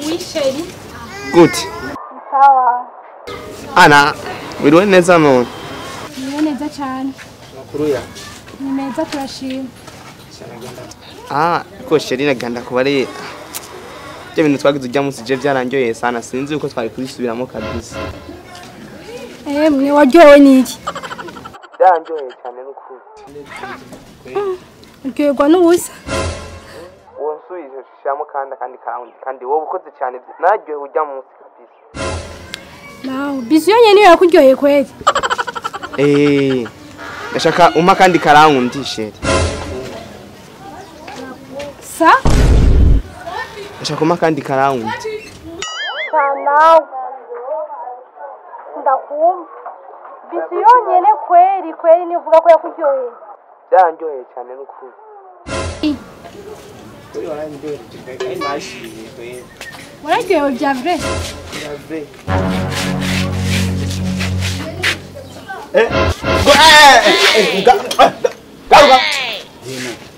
Oui, chérie. Good. Sawa. Ana, wiriwe neza none. Niwe neza cyane. Makuru ya. Ni meza turashima. Ah, ko chérie naganda kubare. Bya bintu twagize ujya munsi je byarangiye sana sinzi uko twari kubisubiramo kabisa. Eh, mwe waryohewe niki? Byarangiye cyane n'ukuri. Uryoherwa n'ubusa. Wonsubije shiramo kandi kandi kandi wowe ukoze cyane naryohewe ujya munsi kabisa. Nawe bizu yonyene niyo yakuryoheye kweli. Eh, ndashaka umpa kandi karawundi chérie. Sa? Ndashaka umpa kandi karawundi. Nawe ndakumva. Bizu yonyene kweli kweli niyo uvuga ko yakuryoheye. Byarangiye cyane n'ukuri. Kuri warandyoheje kandi nashimye kweli. Wararyohewe bya vrai? Bya vrai. Eh, go eh garuka.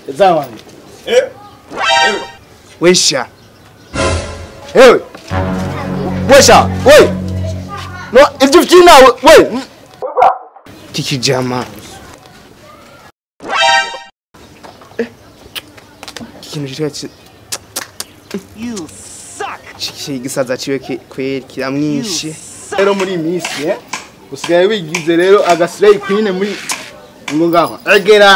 Zawa. Eh. Wesha. Ewe. Wesha, we. No, ibyo vyina we. Kikijama. Eh. Ikintu cyitwa You suck. Gisaza ciwe kweli kiramwishe. Rero muri misi eh usigaye wigize rero agaslay queen muri ngo ngaho. Egera.